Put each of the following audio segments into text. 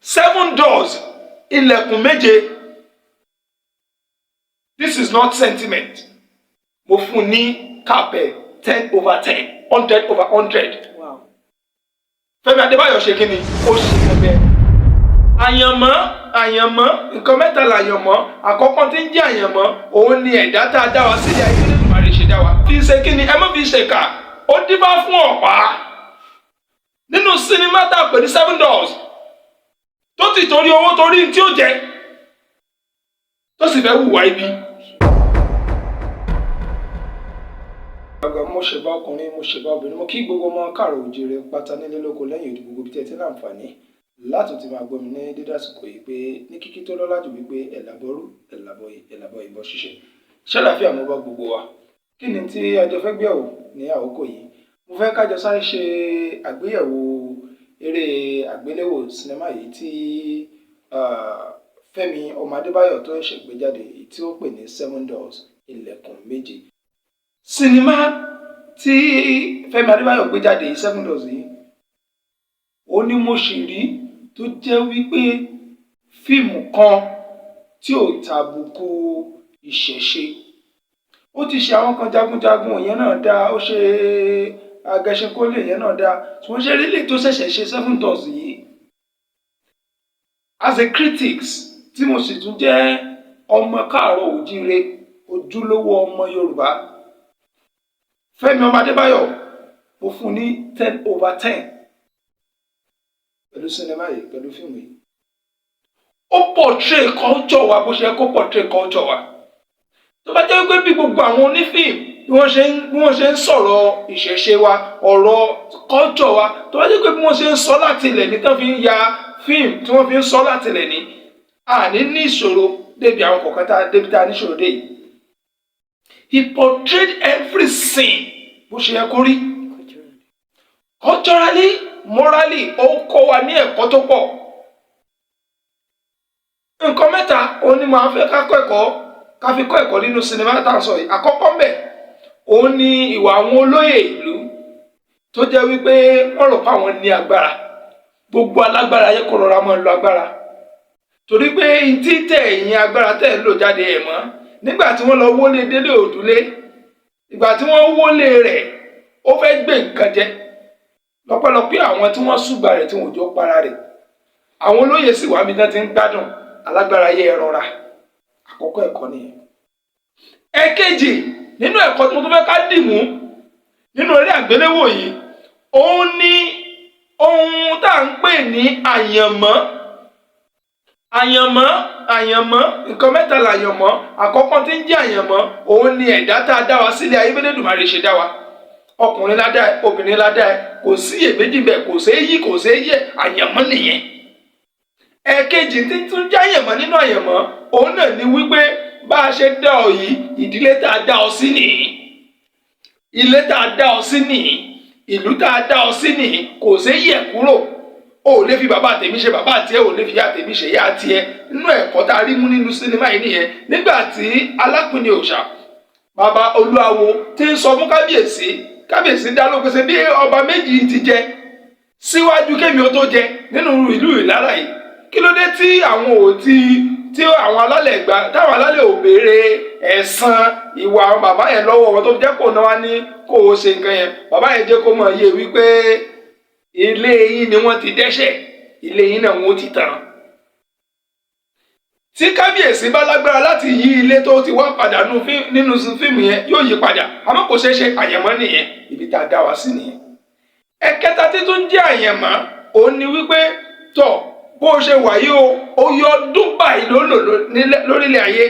Seven Doors, Ilẹ̀kùn Méje, this is not sentiment. Mo fún ní kápẹ́ 10/10, 100/100. Fẹ́mi Adébáyọ̀ ṣe kí ni ó ṣe ẹgbẹ́ àyànmọ́. Àyànmọ́, nǹkan mẹ́ta làyànmọ́. Àkọ́kọ́ tí ń jẹ́ àyànmọ́, òun ni ẹ̀dá tá a dá wa sílẹ̀ ayé nínú ìmàlè ṣe dá wa. Fi ṣe kí ni, ẹ má fi ṣèkà. Ó dífá fún ọ̀pá nínú sinimá tá a pè ní Seven Doors, tó ti torí owó, torí tí ó jẹ, tó sì fẹ́ hùwà ibi. Àgbà, mo ṣèbá ọkùnrin, mo ṣèbá obìnrin, mo kí gbogbo ọmọ káàrọ̀ òjìrè pátá nílé, lóko, lẹ́yìn odi, gbogbo ibi tí ẹ ti láǹfààní láti ti máa gbọ́ mi ní dédé àsìkò yìí, pé ní kíkí tó lọ́lá jù wípé ẹ̀làbọ̀rú, ẹ̀làbọ̀, ẹ̀làbọ̀ ìbọn ṣíṣe ṣàlàáfíà mo bá gbogbo wa. Kí ni tí a jọ fẹ́ gbéyẹ̀wò ní àkókò yìí? Mo fẹ́ kájọ sáré ṣe àgbéyẹ̀wò eré àgbéléwò sinimá yìí tí Fẹ́mi ọmọ Adébáyọ̀ tó ṣẹ̀ṣẹ̀ gbé jáde, tí ó pè ní Seven Doors, Ilẹ̀kùn Méje. Sinimá tí Fẹ́mi Adébáyọ̀ gbé jáde yìí, Seven Doors yìí, ó ní mo sì rí tó jẹ́ wípé fíìmù kan tí ò tàbùkù ìṣẹ̀ṣe. Ó ti ṣe àwọn kan, jagunjagun, ìyẹn náà dáa. Ó ṣe Agẹṣinkólé, ìyẹn náà dáa. Ṣùgbọ́n ṣe rí lè tó ṣẹ̀ṣẹ̀ ṣe, Seven Doors yìí, as a critics tí mo sì tún jẹ́ ọmọ káàárọ̀ òjíire, ojúlówó ọmọ Yorùbá, Fẹ́mi ọmọ Adébáyọ̀, mo fún ní 10/10 pẹ̀lú sinimá yìí, pẹ̀lú fíìmù yìí. Ó portray culture wa bó ṣe yẹ kó portray culture wa. Tó bá jẹ́ wípé bí gbogbo àwọn onífíìmù bí wọ́n ṣe ń sọ̀rọ̀ ìṣẹ̀ṣe wa, ọ̀rọ̀ culture wa, tó bá jẹ́ pé bí wọ́n ṣe ń sọ láti ilẹ̀ ní tán fi ń ya fíìmù, tí wọ́n fi ń sọ láti ilẹ̀ ní, àní ní ìṣòro débi àwọn kọ̀ọ̀kan tá débi tá a níṣòro dé yìí. He portrayed every scene bó ṣe yẹ kó rí, culturally, morally. Ó kọ́ wa ní ẹ̀kọ́ tó pọ̀. Nǹkan mẹ́ta òun ni màá fẹ́ ká kọ́ ẹ̀kọ́, ká fi kọ́ ẹ̀kọ́ nínú sinimá tá à ń sọ yìí. Àkọ́kọ́ mbẹ̀, òun ni ìwà àwọn olóyè ìlú tó jẹ́ wípé wọ́n rò pé àwọn ní agbára. Gbogbo alágbára yẹ kó rọra máa lo agbára, torí pé títẹ̀ ẹ̀yìn agbára tẹ̀ ń lò jáde ẹ̀ mọ́. Nígbà tí wọ́n lọ wọlé Délé Òdúlé, ìgbà tí wọ́n wọlé rẹ̀, ó fẹ́ gbé nǹkan jẹ. Lọ́pẹ́lọpẹ́ àwọn tí wọ́n ṣùgbà rẹ̀, tí wọ́n jọ para rẹ̀, àwọn olóyè sì wá bí wọ́n ti ń gbádùn. Alágbára yẹ ẹ rọra. Àkọ́kọ́ ẹ̀kọ́ nìyẹn. Ẹ̀kejì nínú ẹ̀kọ́ tí mo tún fẹ́ ká dìmú nínú eré àgbéléwò yìí, òun ní ohun tá à ń pè ní àyànmọ́. Àyànmọ́, àyànmọ́, nǹkan mẹ́ta làyànmọ́. Àkọ́kọ́ tí ń jẹ́ àyànmọ́, òun ni ẹ̀dá tá a dá wa sílé ayé, bẹ́ẹ̀ Èdùmàrè ṣe dá wa. Ọkùnrin ládá ẹ, obìnrin ládá ẹ, kò sí iyèméjì bẹ́ẹ̀, kò ṣeé yí, kò ṣeé yẹ. Àyànmọ́ nìyẹn. Ẹ̀ẹ̀kejì tí tún jẹ́ àyànmọ́ nínú àyànmọ́, òun náà ni wípé bá a ṣe dá ọ yìí, ìdílé tá a dá ọ sí nìyí, ilé tá a dá ọ sí nìyí, ìlú tá a dá ọ sí nìyí, kò ṣeé yẹ kúrò. O ò lè fi bàbá tèmi ṣe bàbá tiẹ̀, o ò lè fi ìyá tèmi ṣe ìyá tiẹ̀. Nínú ẹ̀kọ́ tá a rí mú nínú sinimá yìí nìyẹn. Nígbà tí Alápìnrin Òòṣà, bàbá Olúawo, ti ń sọ fún kábíyèsí, kábíyèsí dá ló pèsè bí ọba méjì ti jẹ síwájú kémi ó tó jẹ nínú ìlú Ìlara yìí, kí ló dé tí àwọn ò ti tí àwọn alálẹ̀ gbà, táwọn alálẹ̀ ò béèrè ẹ̀san ìwà àwọn bàbá yẹn lọ́wọ́ wọn, tó fi jẹ́ kó náà wá ní kó o ṣe nǹkan yẹn? Bàbá yẹn jẹ́ kó mọ̀ yé wípé ilé yín ni wọ́n ti dẹ́ṣẹ̀, ilé yín náà wọ́n ti tàn. Tí kábíyèsí bá lágbára láti yí ilé tó ti wá padà nínú fíìmù yẹn, yóò yí padà, àmọ́ kò ṣeé ṣe. Àyànmọ́ nìyẹn, ibi tá a dá wa sí nìyẹn. Ẹ̀kẹta tí tún jẹ́ àyànmọ́, òun ni wípé tọ̀ bó o ṣe wà yìí o, oyè ọdún báyìí ló lò lórílẹ̀ ayé.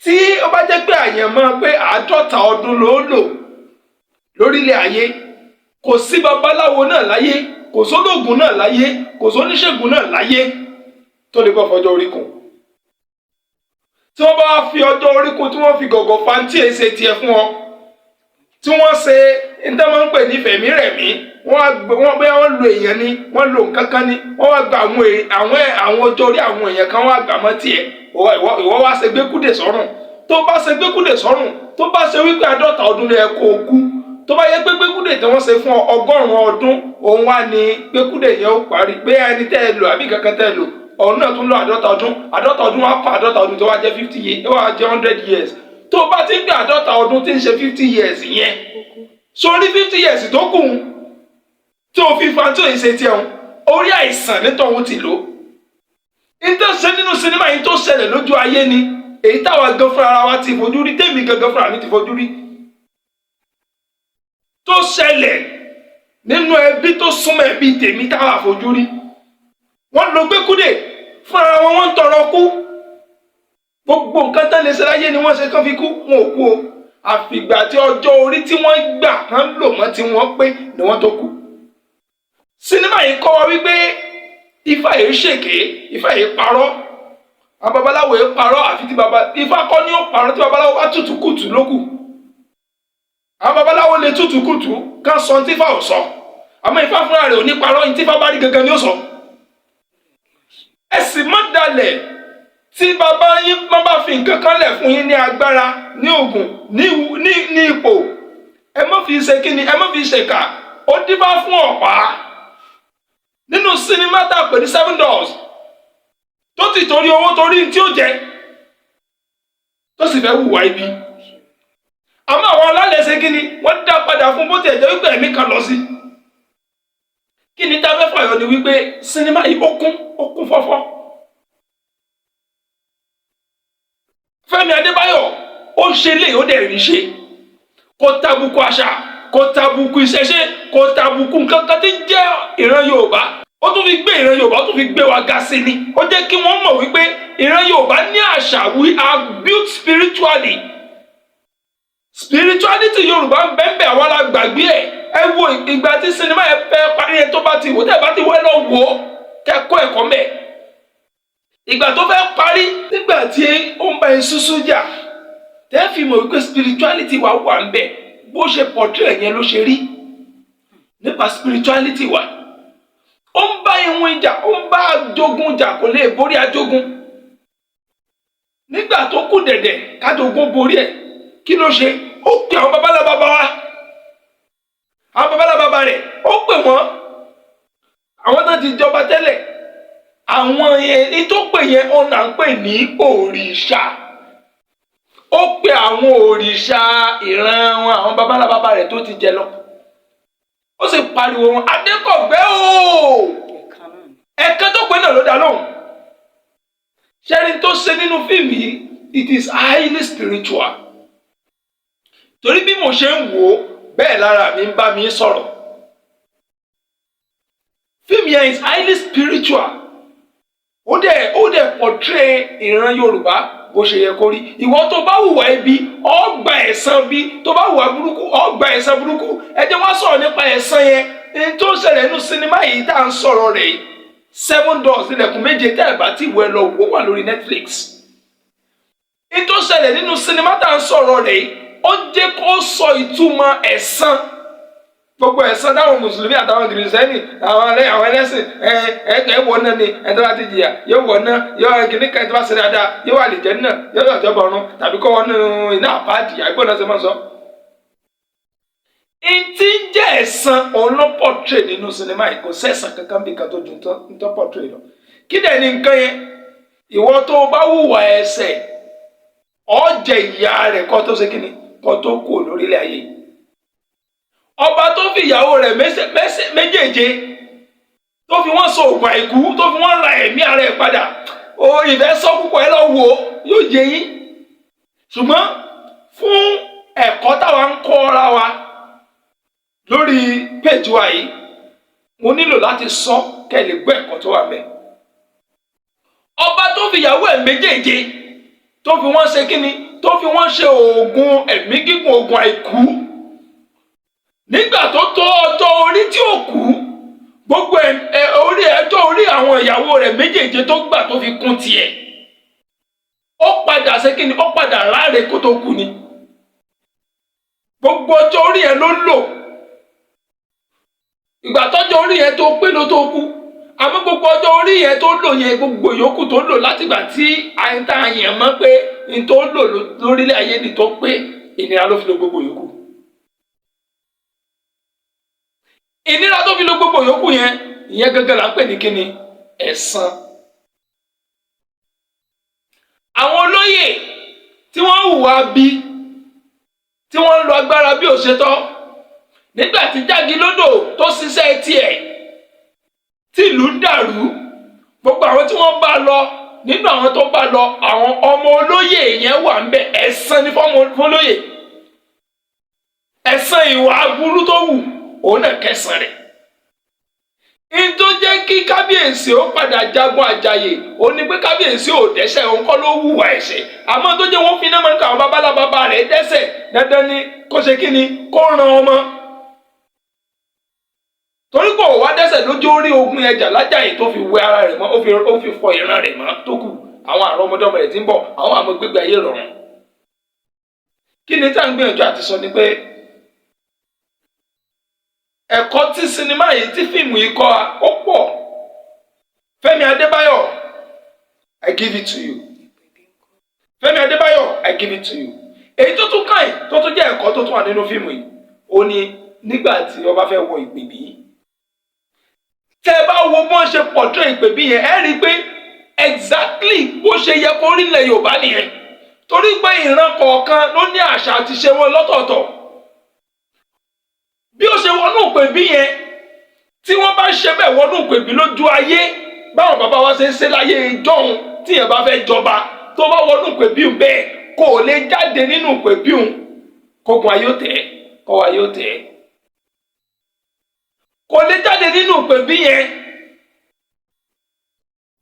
Tí ó bá jẹ́ pé àyànmọ́ pé 50 ọdún ló lò lórílẹ̀ ayé, kò sí babaláwo náà láyé, kò sólógùn náà láyé, kò sóníṣègùn náà láyé tó lè bọ́ fọjọ́ orí kùn. Tí wọ́n bá fi ọjọ́ orí kún, tí wọ́n fi gọ̀gọ̀ fantí èsè tiẹ̀ fún ọ, tí wọ́n ṣe níta máa ń pè ní fẹ̀mí rẹ̀mí, wọ́n bẹ́ẹ̀, wọ́n lo èèyàn ni, wọ́n lo nǹkan kan ni, wọ́n wá gba àwọn ọjọ́ orí àwọn èèyàn kan, wọ́n á gbà mọ́ tiẹ̀. Ìwọ wá ṣe gbẹ́kúdè sọ́rùn. Tó bá ṣe gbẹ́kúdè sọ́rùn, tó bá ṣe wípé 50 ọdún ló yẹ kó o kú, Tó bá yẹ pé gbẹ́kúdè tí wọ́n ṣe fún ọ 100 ọdún, òun wá ní gbẹ́kúdè yẹn ó parí, pé ẹni tẹ́ ẹ lò àbí kankan tẹ́ ẹ lò, ọ̀hún náà tún lọ 50 ọdún, 50 ọdún wá kọ́ 50 ọdún tó wá jẹ́ 50 years, ó wá jẹ́ 100 years. Tó bá ti ń gbé 50 ọdún tí ń ṣe 50 years yẹn sórí, 50 years tó kù tí o fi fa tí o ṣe tiẹ̀ ń orí àìsàn nítorí ti lò. Nítorí ṣe nínú sinimá yìí tó ṣẹlẹ̀ lójú ayé ni èyí táwa gan fúnra wa ti fojú rí, tèmi gangan fúnra mi ti fojú rí, tó ṣẹlẹ̀ nínú ẹbí tó súnmọ́ ẹbí tèmi táwa fojú rí. Wọ́n lo gbẹ́kúdè fúnra wọn, wọ́n ń tọrọ kú. Gbogbo nǹkan tán lè ṣe láyé ni wọ́n ṣe kán fi kú, wọn ò kú o. Àfìgbà tí ọjọ́ orí tí wọ́n gbà kán lò mọ́ tí wọ́n pé ni wọ́n tó kú. Sinimá yìí kọ́ wa wípé Ifá yìí ṣèké, Ifá yìí parọ́, àwọn babaláwo yìí parọ́. Àfi tí baba Ifá kọ́ ni ó parọ́, tí babaláwo bá tutù kùtù lókù. Àwọn babaláwo lè tutù kùtù kán sọ tí Ifá ò sọ, àmọ́ Ifá fúnra rẹ̀ ò ní parọ́. Ní tí Ifá bá rí gangan ni ó sọ. Ẹ sì má dalẹ̀. Tí bàbá yín má bá fi nǹkan kan lẹ̀ fún yín ní agbára, ní ògùn, ní ipò, ẹ má fi ṣe kíni, ẹ má fi ṣèkà. Ó dífá fún ọ̀pá nínú sinimá tá a pè ní Seven Doors, tó ti torí owó, torí tí ó jẹ, tó sì fẹ́ hùwà ibi. Àmọ́ àwọn alálẹ̀ ṣe kíni? Wọ́n dá padà fún, bó tiẹ̀ jẹ́ wípé ẹ̀mí kan lọ sí. Kí ni tá a fẹ́ fàyọ ni wípé sinimá yìí ó kún fọ́fọ́. Fẹ́mi Adébáyọ̀ ó ṣe lé, ó dẹ̀ rí ṣe. Kò tàbùkù àṣà, kò tàbùkù ìṣẹ̀ṣe, kò tàbùkù nǹkan kan tí ń jẹ́ ìran Yorùbá. Ó tún fi gbé ìran Yorùbá, ó tún fi gbé wa ga sí ni. Ó jẹ́ kí wọ́n mọ̀ wípé ìran Yorùbá ní àṣà. We are built spiritually. Spirituality Yorùbá ń bẹ́ẹ̀ bẹ́ẹ̀, àwa la gbàgbé ẹ̀. Ẹ wo ìgbà tí sinimá yẹn fẹ́ parí yẹn, tó bá ti wò, tẹ́ ẹ bá ti wọ́, ẹ lọ wò ó, kẹ́kọ̀ọ́ ẹ̀kọ́ mẹ́. Ìgbà tó fẹ́ parí, nígbà tí ó ń bá Esusu jà, tẹ́ fi mọ̀ wípé spirituality wa wà ń bẹ̀. Bó ṣe portray yẹn ló ṣe rí nípa spirituality wa. Ó ń bá ìwọ̀n ìjà, ó ń bá ajogun jà, kò lè borí ajogun. Nígbà tó kù dẹ̀dẹ̀ kájogun borí ẹ̀, kí ló ṣe? Ó pè àwọn babalábàbá wa, àwọn babalábàbá rẹ̀, ó pè wọ́n, àwọn tó ti jọba tẹ́lẹ̀. Àwọn yẹn ní tó pè yẹn, ó là ń pè ní òrìṣà. Ó pe àwọn òrìṣà ìran wọn, àwọn babalábàbá rẹ̀ tó ti jẹ lọ. Ó sì pariwo wọn, "Adékọ̀gbẹ́ ooo!" Ẹ̀kan tó pé náà ló dá lóhùn. Ṣẹ́ni tó ṣe nínú fíìmù yìí, it is highly spiritual, torí bí mo ṣe ń wò ó, bẹ́ẹ̀ lára mi ń bá mi sọ̀rọ̀. Fíìmù yẹn is highly spiritual. Ó dẹ̀ portray ìran Yorùbá bó ṣe yẹ kó rí. Ìwọ tó bá hùwà ibi, ó gba ẹ̀san bí. Tó bá hùwà burúkú, ó gba ẹ̀san burúkú. Ẹ jẹ́ wá sọ̀rọ̀ nípa ẹ̀san yẹn, ní tó ṣẹlẹ̀ nínú sinimá yìí tá à ń sọ̀rọ̀ rẹ̀ yìí, Seven Doors, Ilẹ̀kùn Méje. Tẹ́ ẹ̀ bá ti wẹ̀, lọ wò, wà lórí Netflix. Ní tó ṣẹlẹ̀ nínú sinimá tá à ń sọ̀rọ̀ rẹ̀ yìí, ó jẹ́ kó sọ ìtumọ̀ ẹ̀san, gbogbo ẹ̀san táwọn mùsùlùmí àtàwọn kìrìsìtẹ́nì, àwọn ẹlẹ́sìn, ẹ ẹ ẹ wọ náà ni. Ẹ tó bá ti jìyà yóò wọ náà, yóò kìíní kan, ẹ tó bá ṣe dáadáa yóò wà lè jẹ́ náà, yóò yọ̀ jọba ọ̀run tàbí kọ́ wọn nínú iná àpáàdì àgbọ̀n náà ṣe máa sọ. Ntí ń jẹ́ ẹ̀san, òun ló portray nínú sinimá yìí. Kò sẹ́san kankan bí kan tó ju ntọ́ portray lọ. Kí dẹ̀ ni nǹkan yẹn? Ìwọ tó bá hùwà ẹ̀ṣẹ̀, ó jẹ ìyà rẹ̀ kó tó ṣe kíni, kó tó kú lórílẹ̀ ayé. Ọba tó fi ìyàwó rẹ̀ méjèèje, tó fi wọ́n sọ ògùn àìkú, tó fi wọ́n ra ẹ̀mí ara ẹ̀ padà, o ìfẹ́ sọ púpọ̀, ẹ lọ wò ó, yóò yé yín. Ṣùgbọ́n fún ẹ̀kọ́ táwa ń kọ́ ara wa lórí péjì wa yìí, mo nílò láti sọ kẹ́ ẹ lè gbọ́ ẹ̀kọ́ tó wà mẹ́. Ọba tó fi ìyàwó ẹ̀ méjèèje, tó fi wọ́n ṣe kíni, tó fi wọ́n ṣe oògùn ẹ̀mí gígùn, oògùn àìkú, nígbà tó tó ọjọ́ orí tí ó kú, gbogbo ẹ orí ẹjọ́ orí àwọn ìyàwó rẹ̀ méjèèje tó gbà tó fi kún tiẹ̀, ó padà ṣe kíni? Ó padà ráre kó tó kú ni. Gbogbo ọjọ́ orí yẹn ló lò. Ìgbà tọ́jọ́ orí yẹn tó pé ló tó kú. Àmọ́ gbogbo ọjọ́ orí yẹn tó lò yẹn, gbogbo ìyókù tó lò látìgbà tí àyíntà yẹn mọ̀ pé n tó lò lórílẹ̀ ayé ni tó pé, ìnira ló fi lò gbogbo ìyókù. Ìnira tó fi lo gbogbo yòókù yẹn, ìyẹn gẹ́gẹ́ là ń pè ní kíni? Ẹ̀san. Àwọn olóyè tí wọ́n hùwà bí, tí wọ́n ń lo agbára bí òṣètọ́, nígbà tí Jágilódò tó ṣiṣẹ́ tiẹ̀ tí ìlú dàrú, gbogbo àwọn tí wọ́n bá lọ, nínú àwọn tó bá lọ, àwọn ọmọ olóyè yẹn wà ń bẹ. Ẹ̀san ní fọlóyè, ẹ̀san ìwà aburú tó wù, òun náà kẹsàn rẹ̀. N tó jẹ́ kí kábíyèsí ó padà jagun àjàyè, ó ní pé kábíyèsí ò dẹ́ṣẹ̀, òun kọ́ ló hùwà ẹ̀ṣẹ̀. Àmọ́ tó jẹ́ wọ́n fi iná mọ́ nípa àwọn babalá bàbá rẹ̀ dẹ́ṣẹ̀, dandan ni kó ṣe kí ni? Kó ran ọmọ, torí kò wá dẹ́ṣẹ̀ lójú orí ogun ẹjà lájàyè tó fi wẹ ara rẹ̀ mọ́, ó fi fọ ìran rẹ̀ mọ́ tó kù, àwọn àrọ́mọdọ́mọ rẹ̀ tí ń bọ̀, àwọn àmọ́ gbégbé ayé rọrùn. Kí ni tá à ń gbìyànjú àti sọ ni pé ẹ̀kọ́ tí sinimá yìí, tí fíìmù yìí kọ́ wa, ó pọ̀. Fẹ́mi Adébáyọ̀, I give it to you. Fẹ́mi Adébáyọ̀, I give it to you. Èyí tó tún kàn yìí, tó tún jẹ́ ẹ̀kọ́ tó tún wà nínú fíìmù yìí, ó ní nígbà tí ọba fẹ́ wọ ìpèbí, tẹ́ ẹ bá wo bọ́n ṣe portray ìpèbí yẹn, ẹ rí i pé exactly bó ṣe yẹ kó rí ilẹ̀ Yorùbá nìyẹn, torí pé ìran kọ̀ọ̀kan ló ní àṣà àti ṣe wọn lọ́tọ̀ọ̀tọ̀. Bí ó ṣe wọnú ìpèbí yẹn, tí wọ́n bá ṣe bẹ́ẹ̀ wọnú ìpèbí lójú ayé, báwọn bàbá wa ṣe ń ṣe láyé ìjọ́un, tí yẹn bá fẹ́ jọba, tó bá wọnú ìpèbí bẹ́ẹ̀, kò lè jáde nínú ìpèbí kógun ayé ó tẹ̀, kọ́ ayé ó tẹ̀. Kò lè jáde nínú ìpèbí yẹn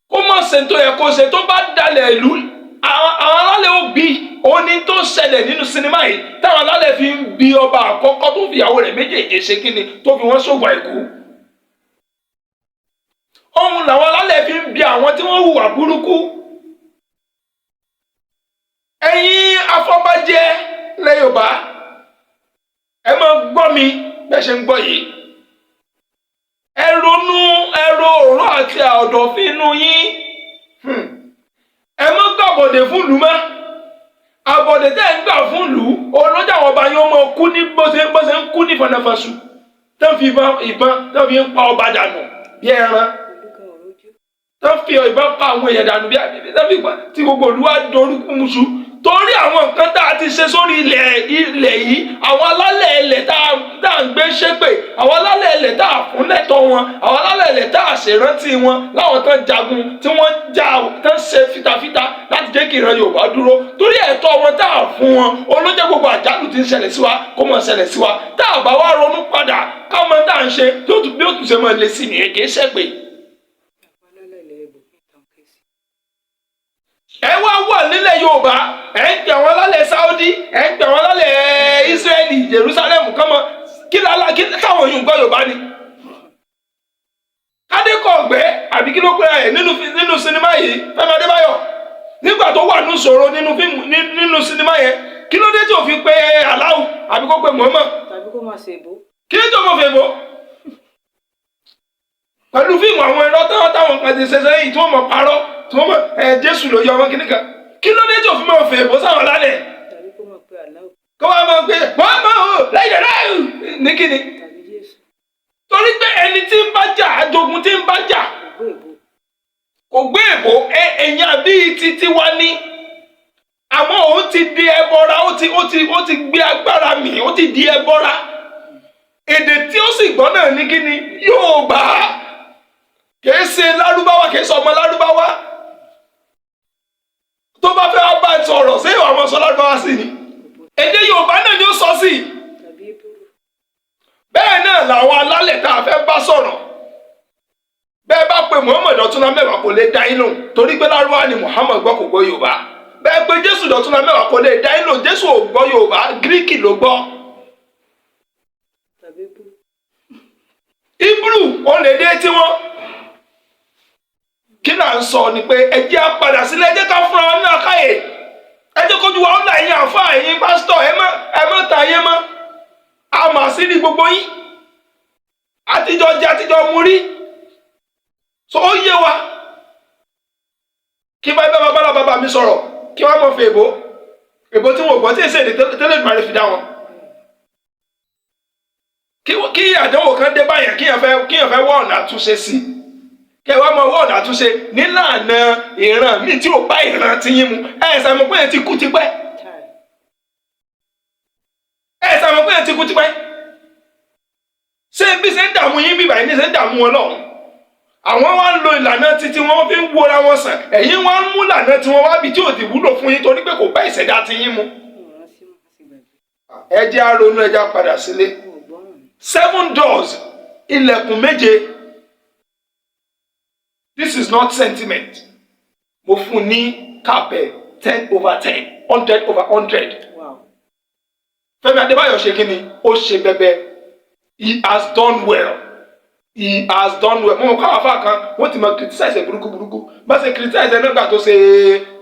kó má ṣe tó yẹ kó ṣe. Tó bá dalẹ̀ ìlú, àwọn alálẹ̀ ò bí. Òní tó ṣẹlẹ̀ nínú sinimá yìí, táwọn alálẹ̀ fi ń bi ọba àkọ́kọ́ tó fi ìyàwó rẹ̀ méjèèjì ṣe kíni, tó fi wọ́n ṣògùn àìkú, ohun làwọn alálẹ̀ fi ń bi àwọn tí wọ́n hùwà burúkú. Ẹ̀yin afọbajẹ lẹ Yorùbá, ẹ máa gbọ́ mi bẹ́ẹ̀ ṣe ń gbọ́ yìí. Ẹ ronú, ẹ ro òró àti ọ̀dọ̀fín inú yín. Ẹ má gbàbọ̀dè fún ìlú mọ́. Àbọ̀dè tẹ́ ń gbà fún ìlú olójà, àwọn ọba yẹn ó máa kú ní bó ṣe ń kú ní fọnáfọṣù, tó fi ìbọn ìbọn tó fi ń pa ọba dànù bí ẹran, tó fi ìbọn pa àwọn èèyàn dànù bí àbíbí, tó fi ìbọn tí gbogbo ìlú wa dorúkú muṣu, torí àwọn nǹkan tá a ti ṣe sórí ilẹ̀ yìí. Àwọn alálẹ̀ ilẹ̀ tá a ń gbé ṣépè, àwọn alálẹ̀ ilẹ̀ tá a fún lẹ́tọ̀ọ́ wọn, àwọn alálẹ̀ ilẹ̀ tá a ṣèrántí wọn, láwọn tán jagun, tí wọ́n jà, tán ṣe fitafita láti jẹ́ kí ìran Yorùbá dúró, torí ẹ̀tọ́ wọn tá a fún wọn, olójẹ́ gbogbo àjálù tí ń ṣẹlẹ̀ sí wa kó mọ̀ ṣẹlẹ̀ sí wa. Tá a bá wá ronú padà, ká mọ̀ tá à ń ṣe tó bí ó tún ṣe mọ̀ lé sí nìyẹn, kì í ṣẹ̀pè. Alálẹ̀ Ẹ wá wà nílẹ̀ Yorùbá, ẹ ń pè àwọn alálẹ̀ Saudi, ẹ ń pè àwọn alálẹ̀ Israẹli, Jerusalem, kọ́mọ kí lálá kí táwọn yìí ń gbọ́ Yorùbá ni. Kádékọ̀ ọ̀gbẹ́ àbí kí ló pé ẹ nínú sinimá yìí, Fẹ́mi Adébáyọ̀, nígbà tó wà ní ìṣòro nínú fíìmù, nínú sinimá yẹn, kí ló dé tí ò fi pé Aláwù àbí kó pe Muhammad? Tàbí kó máa ṣe èbó. Kí ló dé tí ò mọ̀ fẹ́ bọ́ pẹ̀lú fíìmù àwọn ẹ̀rọ táwọn kan ti ṣe sẹ́yìn, tí wọ́n mọ̀ parọ́, tí wọ́n mọ̀ ẹ̀ Jésù ló yọ ọmọ kìnnìkan, kí ló dé tí ò fi mọ̀ fẹ́ bọ́ sáwọn lálẹ́? Tàbí kó máa pe Aláwù. Kó wá máa gbé Muhammad lẹ́yìn rẹ̀ ní kíni? Tàbí Jésù. Torí pé ẹni tí ń bá jà, ajogun tí ń bá jà, Kò gbé èbó. Kò gbé èbó. Ẹ̀yìn bíi títí wá ní, àmọ́ òun ti di ẹbọra, ó ti gbé agbára mì, ó ti di ẹbọra. Èdè tí ó sì gbọ́ náà ní kíni? Yorùbá. Kìí ṣe lárúbáwá, kìí ṣe ọmọ lárúbáwá. Tó bá fẹ́ wá bá sọ̀rọ̀, ṣé ìwà ọmọ sọ lárúbáwá sí ni? Èdè Yorùbá náà ni ó sọ sí. Tàbí Hébérù. Bẹ́ẹ̀ náà làwọn alálẹ̀ tá a fẹ́ bá sọ̀rọ̀. Bẹ́ẹ̀ bá pe Muhammad ọ̀túnla 10 kò lè dá yín lóhùn, torí pé lárúbáwá ni Muhammad gbọ́, kò gbọ́ Yorùbá. Bẹ́ẹ̀ pé Jésù dọ̀túnla 10 kò lè dá yín lóhùn. Jésù ò gbọ́ Yorùbá, Gíríkì ló gbọ́. Tàbí Hébérù. Hebrew ó lè dé tí wọ́n. Kí là ń sọ ni pé ẹ jẹ́ á padà sílẹ̀, ẹ jẹ́ ká fúnra wa ní àkáyè, ẹ jẹ́ kójú wa ó là. Ẹ̀yin àfáà, ẹ̀yin pásítọ̀, ẹ má ta ayé mọ́. A mà sí ní gbogbo yín, àtijọ́ jẹ, àtijọ́ mu rí, so ó yé wa. Kí bá bá bàbá bàbá mi sọ̀rọ̀, kí wọ́n mọ̀ fẹ́ èbó, èbó tí wọ́n gbọ́, tí èsì èdè tẹ́lẹ̀ ìgbà rẹ̀ fi dá wọn. Kí Kí àdánwò kan dé báyẹn, kíyàn fẹ́ wá ọ̀nà àtúnṣe sí, kẹ wá máa wá ọ̀nà àtúnṣe nílànà ìran míì tí ò bá ìran ti yín mu. Ẹ ṣàmọ̀ pé ẹ ti kú tipẹ́. Chai. Ẹ ṣàmọ̀ pé ẹ ti kú tipẹ́. Ṣé bí ṣe ń dààmú yín bíbà yín ní ṣe ń dààmú wọn lọ́hùn? Àwọn wá ń lo ìlànà títí wọn fi ń wóra wọn sàn, ẹ̀yin wá ń mú ìlànà tí wọ́n wá bí tí ò ti wúlò fún yín torí pé kò bá ìṣẹ̀dá ti yín mu. Wọn ò rántí mọ́, a sì gbàgbé. Ẹ jẹ́ á ronú, ẹ jẹ́ á padà sílé. Wọn ò gbọ́ràn ni. Seven doors, ilẹ̀kùn 7. This is not sentiment. Mo fún ní kápẹ́ 10/10, 100/100. Fẹ́mi Adébáyọ̀ ṣe kíni, ó ṣe bẹbẹ. He has done well, he has done well. Mo mọ̀ káwọn afá kan wọ́n ti mọ criticize ẹ̀ burúkú burúkú, bá ṣe criticize ẹ̀ nígbà tó ṣe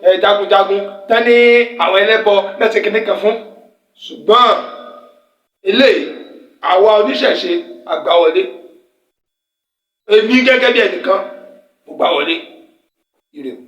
ẹ̀ jagunjagun tán ní àwọn ẹlẹ́bọ lẹ́sẹ̀ kìíní kan fún, ṣùgbọ́n eléyìí, àwa oníṣẹ̀ṣe àgbà wọlé. Èmi gẹ́gẹ́ bí ẹnìkan, mo gbà wọlé. Ire o.